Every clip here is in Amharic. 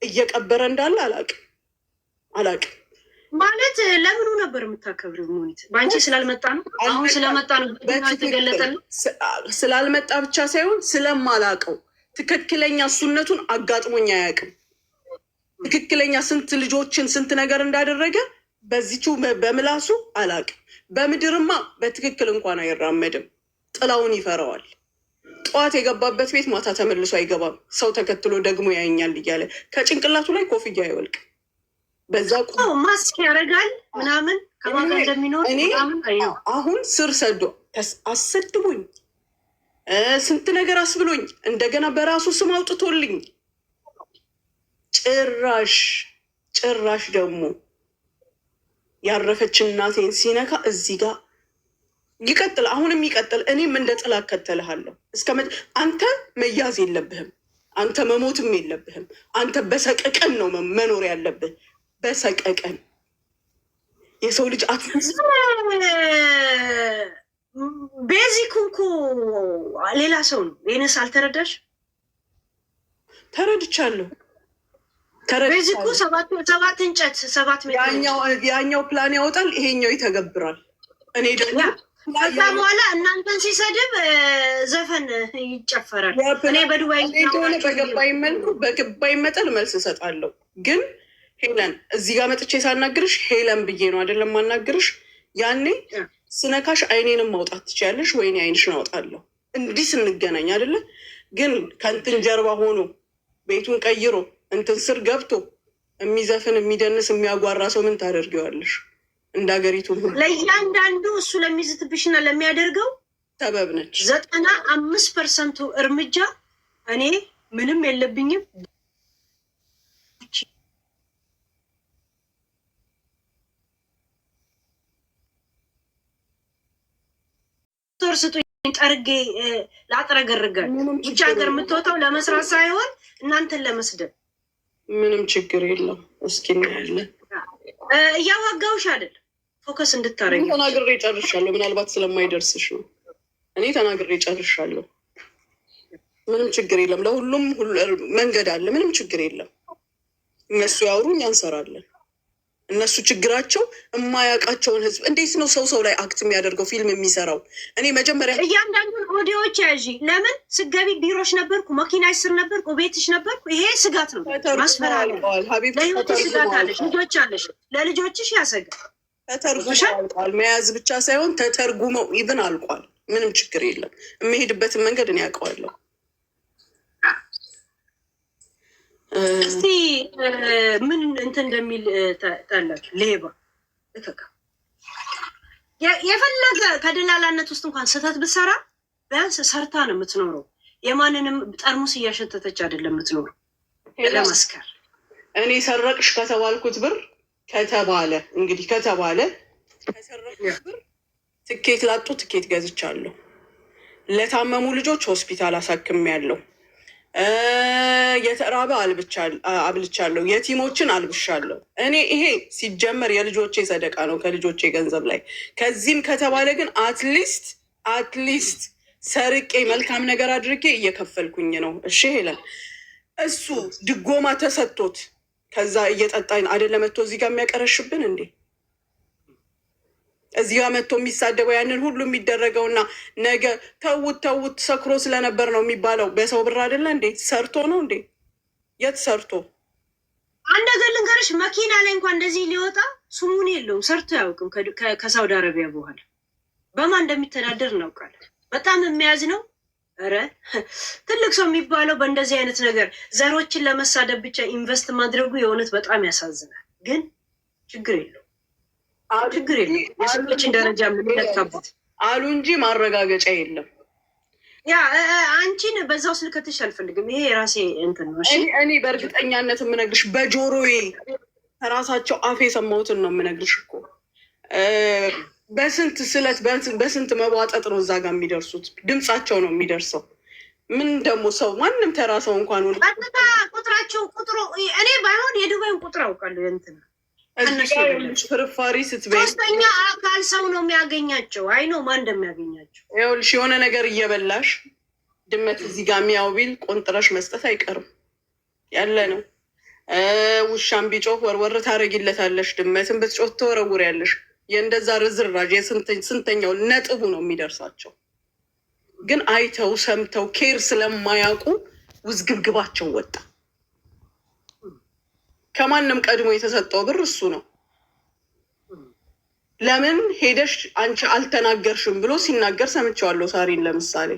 እየቀበረ እንዳለ አላቅም አላቅም። ማለት ለምኑ ነበር የምታከብሪው? ሙኒት በአንቺ ስላልመጣ ነው። አሁን ስለመጣ ነው የተገለጠ። ስላልመጣ ብቻ ሳይሆን ስለማላቀው ትክክለኛ እሱነቱን አጋጥሞኝ አያውቅም። ትክክለኛ ስንት ልጆችን ስንት ነገር እንዳደረገ በዚቹ በምላሱ አላውቅም። በምድርማ በትክክል እንኳን አይራመድም። ጥላውን ይፈራዋል። ጠዋት የገባበት ቤት ማታ ተመልሶ አይገባም። ሰው ተከትሎ ደግሞ ያየኛል እያለ ከጭንቅላቱ ላይ ኮፍያ አይወልቅም። በዛ ማስክ ያደርጋል ምናምን ከማን ጋር እንደሚኖር። እኔ አሁን ስር ሰዶ አሰድቦኝ ስንት ነገር አስብሎኝ እንደገና በራሱ ስም አውጥቶልኝ ጭራሽ ጭራሽ ደግሞ ያረፈች እናቴን ሲነካ እዚህ ጋር ይቀጥል፣ አሁንም ይቀጥል። እኔም እንደ ጥላ እከተልሃለሁ። እስከ አንተ መያዝ የለብህም፣ አንተ መሞትም የለብህም። አንተ በሰቀቀን ነው መኖር ያለብህ፣ በሰቀቀን። የሰው ልጅ Basic እኮ ሌላ ሰው ነው። ይህንስ አልተረዳሽ? ተረድቻለሁ። Basic ኡ ሰባት እንጨት 7 ሜትር። ያኛው ፕላን ያወጣል፣ ይሄኛው ይተገብራል። እኔ ደግሞ ከዛ በኋላ እናንተን ሲሰድብ ዘፈን ይጨፈራል። እኔ በዱባይ እንደሆነ በገባኝ መልኩ በገባኝ መጠን መልስ እሰጣለሁ። ግን ሄለን እዚህ ጋር መጥቼ ሳናግርሽ ሄለን ብዬ ነው አይደለም ማናግርሽ። ያኔ ስነካሽ አይኔንም ማውጣት ትችያለሽ፣ ወይኔ አይንሽን አውጣለሁ። እንዲህ ስንገናኝ አይደለ? ግን ከእንትን ጀርባ ሆኖ ቤቱን ቀይሮ እንትን ስር ገብቶ የሚዘፍን የሚደንስ የሚያጓራ ሰው ምን ታደርጊዋለሽ? እንደ ሀገሪቱ ሁሉ ለእያንዳንዱ እሱ ለሚዝትብሽና ለሚያደርገው ሰበብ ነች። 95% ኡ እርምጃ እኔ ምንም የለብኝም። ቶር ስጡኝ ጠርጌ ላጥረገርጋል። ውጭ ሀገር የምትወጣው ለመስራት ሳይሆን እናንተን ለመስደብ። ምንም ችግር የለም። እስኪ እናያለን። እያዋጋውሽ አይደል? Focus እንድታረጊ። ተናግሬ ጨርሻለሁ። ምናልባት ስለማይደርስሽ ነው። እኔ ተናግሬ ጨርሻለሁ። ምንም ችግር የለም። ለሁሉም መንገድ አለ። ምንም ችግር የለም። እነሱ ያውሩ፣ እኛ እንሰራለን። እነሱ ችግራቸው የማያውቃቸውን ህዝብ እንዴት ነው ሰው ሰው ላይ act የሚያደርገው ፊልም የሚሰራው? እኔ መጀመሪያ እያንዳንዱን ኦዲዮዎች ያዢ። ለምን ስገቢ ቢሮሽ ነበርኩ፣ መኪና ስር ነበርኩ፣ ቤትሽ ነበርኩ። ይሄ ስጋት ነው፣ ማስፈራሪያ። ለህይወት ስጋት አለሽ፣ ልጆች አለሽ፣ ለልጆችሽ ያሰጋል። ተተርጉመው አልቋል። መያዝ ብቻ ሳይሆን ተተርጉመው even አልቋል። ምንም ችግር የለም። የሚሄድበትን መንገድ እኔ ያውቀዋለሁ። እስቲ ምን እንትን እንደሚል ታላችሁ። ሌባ የፈለገ ከደላላነት ውስጥ እንኳን ስህተት ብትሰራ ቢያንስ ሰርታ ነው የምትኖረው። የማንንም ጠርሙስ እያሸተተች አይደለም የምትኖረው። ለመስከር እኔ ሰረቅሽ ከተባልኩት ብር ከተባለ እንግዲህ ከተባለ ከሰረቅኩት ብር ትኬት ላጡ ትኬት ገዝቻለሁ። ለታመሙ ልጆች ሆስፒታል አሳክሜያለሁ። የተራበ አብልቻለሁ። የቲሞችን አልብሻለሁ። እኔ ይሄ ሲጀመር የልጆቼ ሰደቃ ነው ከልጆቼ ገንዘብ ላይ። ከዚህም ከተባለ ግን at least at least ሰርቄ መልካም ነገር አድርጌ እየከፈልኩኝ ነው። እሺ ሄለን፣ እሱ ድጎማ ተሰጥቶት ከዛ እየጠጣኝ አይደለ መጥቶ እዚህ ጋር የሚያቀረሽብን እንዴ? እዚህ ጋር መጥቶ የሚሳደበው ያንን ሁሉ የሚደረገውና ነገ ተውት ተውት ሰክሮ ስለነበር ነው የሚባለው። በሰው ብር አይደለ እንዴ? ሰርቶ ነው እንዴ? የት ሰርቶ? አንድ ነገር ልንገርሽ፣ መኪና ላይ እንኳን እንደዚህ ሊወጣ ስሙን የለውም፣ ሰርቶ አያውቅም። ከሳውዲ አረቢያ በኋላ በማን እንደሚተዳደር እናውቃለን። በጣም የሚያዝ ነው። ኧረ ትልቅ ሰው የሚባለው በእንደዚህ አይነት ነገር ዘሮችን ለመሳደብ ብቻ invest ማድረጉ የእውነት በጣም ያሳዝናል። ግን ችግር የለውም፣ ችግር የለውም። የሰዎችን ደረጃ የምንለካበት አሉ እንጂ ማረጋገጫ የለም። Yeah፣ አንቺን በዛው ስልከትሽ አልፈልግም። ይሄ የራሴ እንትን ነው። እኔ በእርግጠኛነት የምነግርሽ በጆሮዬ ከራሳቸው አፍ የሰማሁትን ነው የምነግርሽ እኮ። በስንት ስለት በስንት መቧጠጥ ነው እዛ ጋር የሚደርሱት። ድምጻቸው ነው የሚደርሰው። ምን ደግሞ ሰው ማንም ተራ ሰው እንኳን ሆነ ቀጥታ ቁጥራቸው ቁጥሩ እኔ ባይሆን የዱባይን ቁጥር አውቃለሁ። የእንትን ፍርፋሪ ስትበይ ሶስተኛ አካል ሰው ነው የሚያገኛቸው። አይ ነው ማን እንደሚያገኛቸው። ይኸውልሽ የሆነ ነገር እየበላሽ ድመት እዚህ ጋር ሚያው ቢል ቆንጥረሽ መስጠት አይቀርም ያለ ነው። ውሻን ቢጮህ ወርወር ታደርጊለታለሽ፣ ድመትን ብትጮህ ትወረውሪያለሽ። የእንደዛ ርዝራዥ የስንተኛው ነጥቡ ነው የሚደርሳቸው። ግን አይተው ሰምተው care ስለማያውቁ ውዝግብግባቸው ወጣ። ከማንም ቀድሞ የተሰጠው ብር እሱ ነው። ለምን ሄደሽ አንቺ አልተናገርሽም ብሎ ሲናገር ሰምቼዋለሁ። ሳሪን ለምሳሌ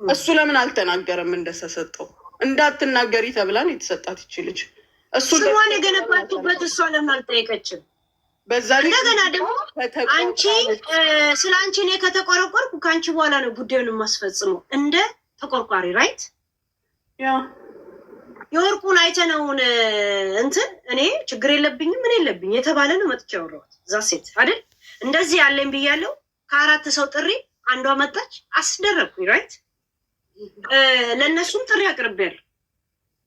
እሱ ለምን አልተናገረም እንደተሰጠው? እንዳትናገሪ ተብላን የተሰጣት ይቺ ልጅ እሱ ስሟን የገነባችሁበት እሷ ለምን አልጠየቀችም? በዛ ላይ እንደገና ደግሞ አንቺ ስለ አንቺ እኔ ከተቆረቆርኩ ከአንቺ በኋላ ነው ጉዳዩን የማስፈጽመው እንደ ተቆርቋሪ፣ right? ያ። የወርቁን አይተነውን እንትን እኔ ችግር የለብኝም፣ ምን የለብኝ የተባለ ነው መጥቼ ያወራሁት። እዛ ሴት አይደል እንደዚህ ያለኝ ብያለሁ። ከአራት ሰው ጥሪ አንዷ መጣች፣ አስደረግኩኝ። Right፣ ለእነሱም ጥሪ አቅርቤያለሁ።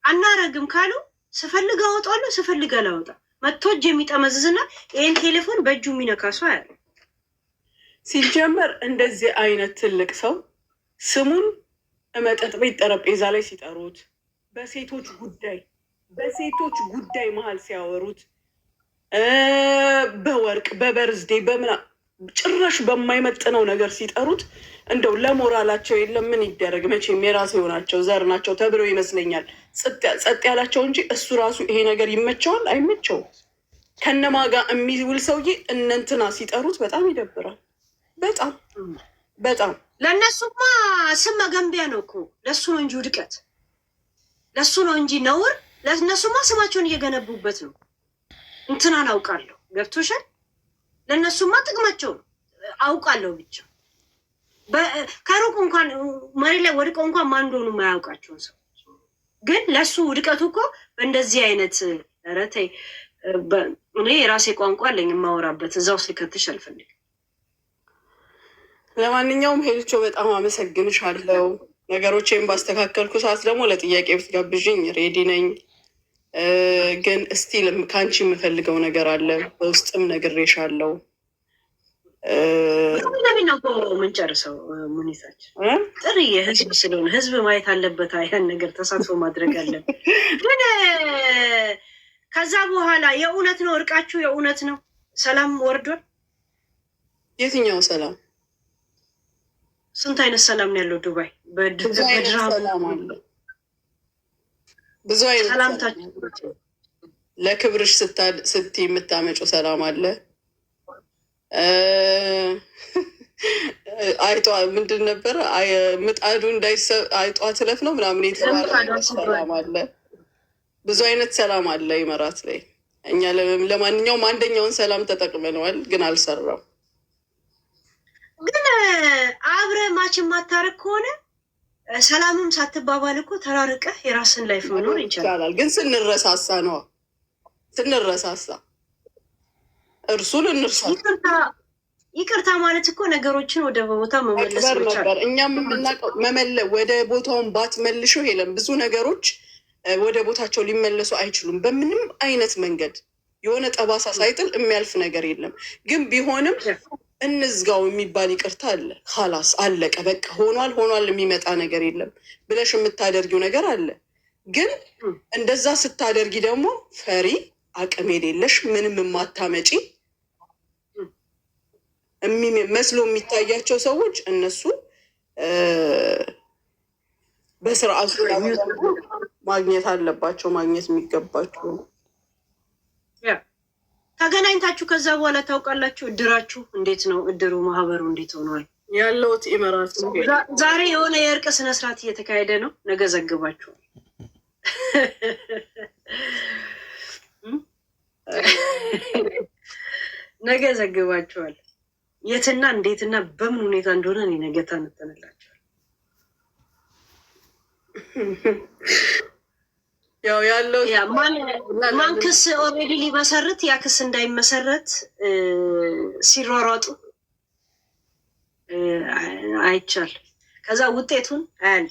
አናረግም ካሉ ስፈልግ አወጣለሁ፣ ስፈልግ አላወጣም። መጥቶ እጅ የሚጠመዝዝና ይህን ቴሌፎን በእጁ የሚነካ ሰው አያለ። ሲጀመር እንደዚህ አይነት ትልቅ ሰው ስሙን መጠጥ ቤት ጠረጴዛ ላይ ሲጠሩት፣ በሴቶች ጉዳይ መሀል ሲያወሩት፣ በወርቅ፣ በ birthday፣ በምና ጭራሽ በማይመጥነው ነገር ሲጠሩት እንደው ለሞራላቸው የለም፣ ምን ይደረግ፣ መቼም የራሴው ናቸው፣ ዘር ናቸው ተብሎ ይመስለኛል ጸጥ ያላቸው እንጂ እሱ ራሱ ይሄ ነገር ይመቸዋል አይመቸውም። ከነማ ጋር የሚውል ሰውዬ እነንትና ሲጠሩት በጣም ይደብራል። በጣም በጣም። ለእነሱማ ስም መገንቢያ ነው እኮ። ለእሱ ነው እንጂ ውድቀት፣ ለእሱ ነው እንጂ ነውር። ለእነሱማ ስማቸውን እየገነቡበት ነው። እንትናን አውቃለሁ፣ ገብቶሻል? ለእነሱማ ጥቅማቸው ነው። አውቃለሁ ብቻ ከሩቅ እንኳን መሬት ላይ ወድቀው እንኳን ማን እንደሆኑ የማያውቃቸውን ሰው ግን ለእሱ ውድቀቱ እኮ በእንደዚህ አይነት፣ ኧረ ተይ፣ እኔ የራሴ ቋንቋ አለኝ የማወራበት፣ እዛ ውስጥ ሊከትሽ አልፈልግም። ለማንኛውም ሄልቾ በጣም አመሰግንሻለሁ። ነገሮቼን ባስተካከልኩ ሰዓት ደግሞ ለጥያቄ ብትጋብዥኝ ready ነኝ። ግን still ከአንቺ የምፈልገው ነገር አለ። በውስጥም ነግሬሻለሁ። ለምን ነው እኮ የምንጨርሰው? ሙኒታችን ጥሪ የህዝብ ስለሆነ ህዝብ ማየት አለበት። ያን ነገር ተሳትፎ ማድረግ አለበት። ግን ከዛ በኋላ የእውነት ነው እርቃችሁ፣ የእውነት ነው ሰላም ወርዷል። የትኛው ሰላም? ስንት አይነት ሰላም ነው ያለው ዱባይ? ብዙ አይነት በድርሃም ሰላም አለ። ብዙ አይነት ሰላም ሰላምታችሁ ለክብርሽ ስትይ የምታመጪው ሰላም አለ። አይጧ ምንድን ነበረ? ምጣዱ እንዳይሰ አይጧ ትለፍ ነው ምናምን የተባለ ምጣዷ ስባል። ሰላም አለ። ብዙ አይነት ሰላም አለ ኢመራት ላይ። እኛ ለማንኛውም አንደኛውን ሰላም ተጠቅመነዋል፣ ግን አልሰራም። ግን አብረ match የማታረግ ከሆነ ሰላምም ሳትባባል እኮ ተራርቀህ የራስን life መኖር ይቻላል። ይቻላል፣ ግን ስንረሳሳ ነዋ። ስንረሳሳ እርሱን እንርሳ። ይቅርታ ማለት እኮ ነገሮችን ወደ ቦታ መመለስ መቅበር መቻል። ነበር። እኛም የምናውቀው መመለ ወደ ቦታውን ባትመልሺው ሄለን፣ ብዙ ነገሮች ወደ ቦታቸው ሊመለሱ አይችሉም። በምንም አይነት መንገድ የሆነ ጠባሳ ሳይጥል የሚያልፍ ነገር የለም። ግን ቢሆንም እንዝጋው የሚባል ይቅርታ አለ። خلاص አለቀ፣ በቃ ሆኗል ሆኗል፣ የሚመጣ ነገር የለም ብለሽ የምታደርጊው ነገር አለ። ግን እንደዛ ስታደርጊ ደግሞ ፈሪ፣ አቅም የሌለሽ፣ ምንም የማታመጪ መስሎ የሚታያቸው ሰዎች እነሱ በስርዓቱ ማግኘት አለባቸው፣ ማግኘት የሚገባቸው። ተገናኝታችሁ ከዛ በኋላ ታውቃላችሁ። እድራችሁ እንዴት ነው? እድሩ ማህበሩ እንዴት ሆኗል? ያለውት ኢመራት ነው። ዛሬ የሆነ የእርቅ ስነስርዓት እየተካሄደ ነው። ነገ ዘግባችኋል። ነገ ዘግባችኋል። የትና እንዴትና በምን ሁኔታ እንደሆነ እኔ ነገ ታነተንላችኋል። ያው ያለው ማን ክስ already ሊመሰርት፣ ያ ክስ እንዳይመሰረት ሲሯሯጡ አይቻል። ከዛ ውጤቱን አያል።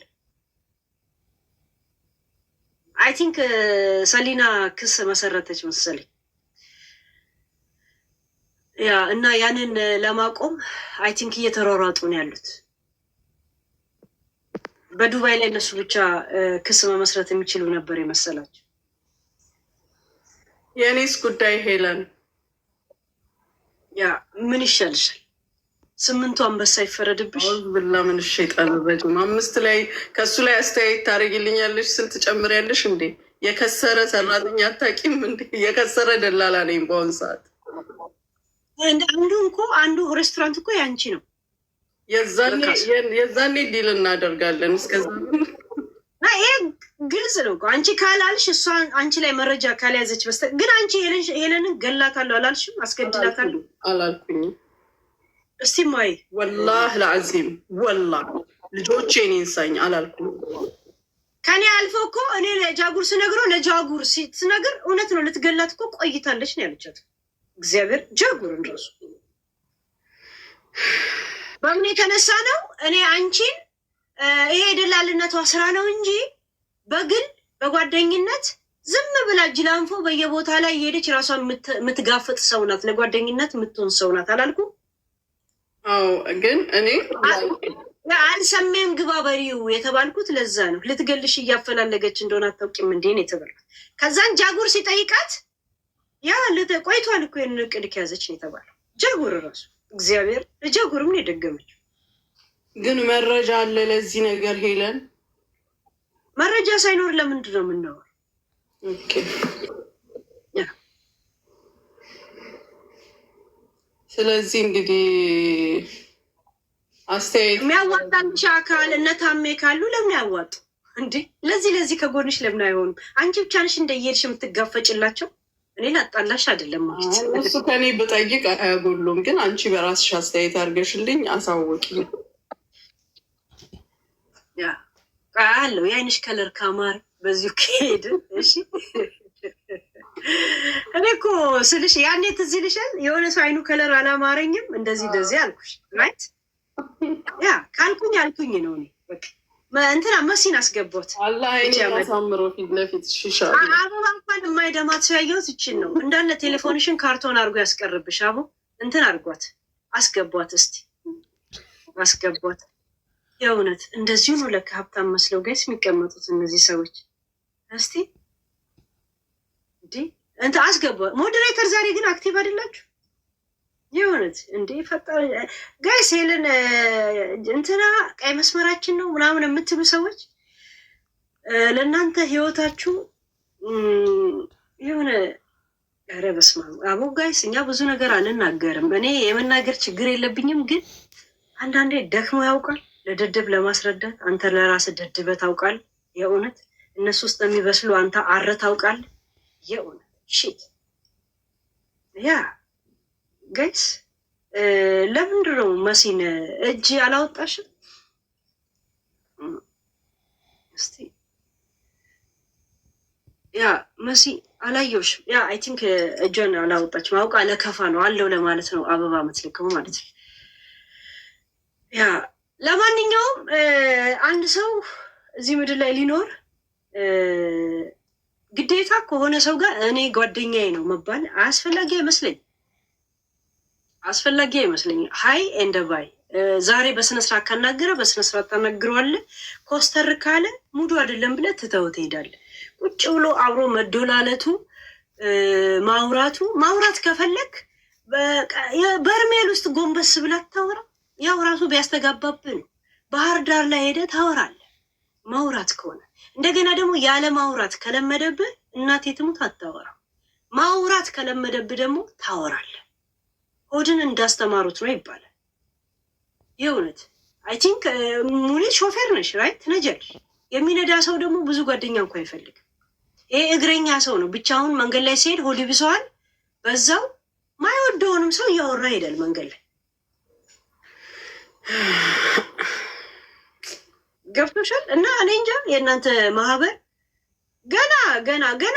I think ሰሊና ክስ መሰረተች መሰለኝ። Yeah፣ እና ያንን ለማቆም I think እየተሯሯጡ ነው ያሉት። በዱባይ ላይ እነሱ ብቻ ክስ መመስረት የሚችሉ ነበር የመሰላቸው። የእኔስ ጉዳይ ሄለን። Yeah፣ ምን ይሻልሻል? ስምንቱ አንበሳ ይፈረድብሽ። أعوذ بالله من الشيطان الرجيم። አምስት ላይ ከእሱ ላይ አስተያየት ታደርጊልኛለሽ ስል ትጨምሪያለሽ እንዴ? የከሰረ ሰራተኛ አታውቂም እንዴ? የከሰረ ደላላ ነኝ በአሁን ሰዓት። አንዱ እኮ አንዱ ሬስቶራንት እኮ ያንቺ ነው። የዛኔ deal እናደርጋለን። እስከዛ ይሄ ግልጽ ነው እኮ። አንቺ ካላልሽ፣ እሷ አንቺ ላይ መረጃ ካልያዘች በስተ ግን አንቺ ሄለንን ገላታለሁ አላልሽም? አስገድላታለሁ አላልኩኝም። እስቲ ማይ والله العظيم والله ልጆቼን ይንሳኝ አላልኩም። ከኔ አልፎ እኮ እኔ ለጃጉር ስነግረው፣ ለጃጉር ስነግር እውነት ነው፣ ልትገላት እኮ ቆይታለች ነው ያለቻት። እግዚአብሔር ጃጉር እንደሱ በምን የተነሳ ነው? እኔ አንቺን ይሄ የደላልነቷ ስራ ነው እንጂ በግል በጓደኝነት ዝም ብላ ጅላንፎ በየቦታ ላይ የሄደች ራሷን የምትጋፍጥ ሰው ናት። ለጓደኝነት የምትሆን ሰው ናት አላልኩም? አዎ፣ ግን እኔ አልሰሜም ግባ በሪው የተባልኩት ለዛ ነው። ልትገልሽ እያፈላለገች እንደሆነ አታውቂም እንዴ ነው የተባልኩት። ከዛን ጃጉር ሲጠይቃት ያ ቆይቷል እኮ ይህንን እቅድ ከያዘች ነው የተባለው። ጃጉር ራሱ እግዚአብሔር ለጃጉርም ነው የደገመችው። ግን መረጃ አለ ለዚህ ነገር ሄለን? መረጃ ሳይኖር ለምንድን ነው የምናወራው? Okay። ስለዚህ እንግዲህ አስተያየት የሚያዋጣልሽ አካል እነ ታሜ ካሉ ለምን ያዋጡ እንዴ? ለዚህ ከጎንሽ ለምን አይሆኑም? አንቺ ብቻ ነሽ እንደየሄድሽ የምትጋፈጭላቸው። እኔ ላጣላሽ አይደለም ማለት። እሱ ከኔ ብጠይቅ አያጎሉም። ግን አንቺ በራስሽ አስተያየት አድርገሽልኝ አሳውቂ። አለው የአይንሽ color ካማር በዚሁ ከሄድ እሺ። እኔ እኮ ስልሽ ያኔ ትዝ ይልሻል፣ የሆነ ሰው አይኑ color አላማረኝም እንደዚህ እንደዚህ አልኩሽ። Right፣ yeah፣ ካልኩኝ አልኩኝ ነው። እኔ በቃ እንትና መሲን አስገባት። አላህ አይኔን አሳምሮ ፊት ለፊት ሽሻ አበባ እንኳን የማይደማት ሰው ያየሁት ይችን ነው። እንዳለ ቴሌፎንሽን ካርቶን አድርጎ ያስቀርብሽ። አቦ እንትን አድርጓት አስገቧት፣ እስቲ አስገቧት። የእውነት እንደዚሁ ነው ለካ ሀብታም መስለው guys የሚቀመጡት እነዚህ ሰዎች። እስቲ እንዴ እንትን አስገቧ። Moderator ዛሬ ግን active አይደላችሁ። የእውነት እንዴ ፈጣ guys፣ ሄለን እንትና ቀይ መስመራችን ነው ምናምን የምትሉ ሰዎች ለእናንተ ህይወታችሁ የሆነ፣ ኧረ በስመ አብ አቦ guys፣ እኛ ብዙ ነገር አንናገርም። እኔ የመናገር ችግር የለብኝም፣ ግን አንዳንዴ ደክሞ ያውቃል። ለደደብ ለማስረዳት አንተ ለራስህ ደድበህ ታውቃል። የእውነት እነሱ ውስጥ የሚበስሉ አንተ አረ ታውቃል። የእውነት shit፣ yeah guys፣ ለምንድን ነው መሲን እጅ አላወጣሽም? እስቲ yeah መሲ አላየሁሽም። Yeah፣ I think እጇን አላወጣችም። አውቃ ለከፋ ነው አለው ለማለት ነው አበባ ምትልከው ማለት ነው። Yeah፣ ለማንኛውም አንድ ሰው እዚህ ምድር ላይ ሊኖር ግዴታ ከሆነ ሰው ጋር እኔ ጓደኛዬ ነው መባል አስፈላጊ አይመስለኝ፣ አስፈላጊ አይመስለኝ። Hi and bye። ዛሬ በስነስርዓት ካናገረ በስነስርዓት ታናግረዋለህ። ኮስተር ካለ ሙዱ አይደለም ብለህ ትተው ትሄዳለህ። ቁጭ ብሎ አብሮ መዶላለቱ ማውራቱ፣ ማውራት ከፈለክ በርሜል ውስጥ ጎንበስ ብላ ታወራ። ያው ራሱ ቢያስተጋባብህ ነው። ባህር ዳር ላይ ሄደህ ታወራለህ። ማውራት ከሆነ እንደገና ደግሞ ያለ ማውራት ከለመደብህ እናቴ ትሙት አታወራም። ማውራት ከለመደብህ ደግሞ ታወራለህ። ሆድን እንዳስተማሩት ነው ይባላል። የእውነት I think ሙኒት ሾፌር ነሽ፣ right? ትነጃለሽ። የሚነዳ ሰው ደግሞ ብዙ ጓደኛ እንኳ አይፈልግም። ይሄ እግረኛ ሰው ነው። ብቻውን መንገድ ላይ ሲሄድ ሆድ ይብሰዋል። በዛው ማይወደውንም ሰው እያወራ ይሄዳል መንገድ ላይ። ገብቶሻል? እና እኔ እንጃ የእናንተ ማህበር ገና ገና ገና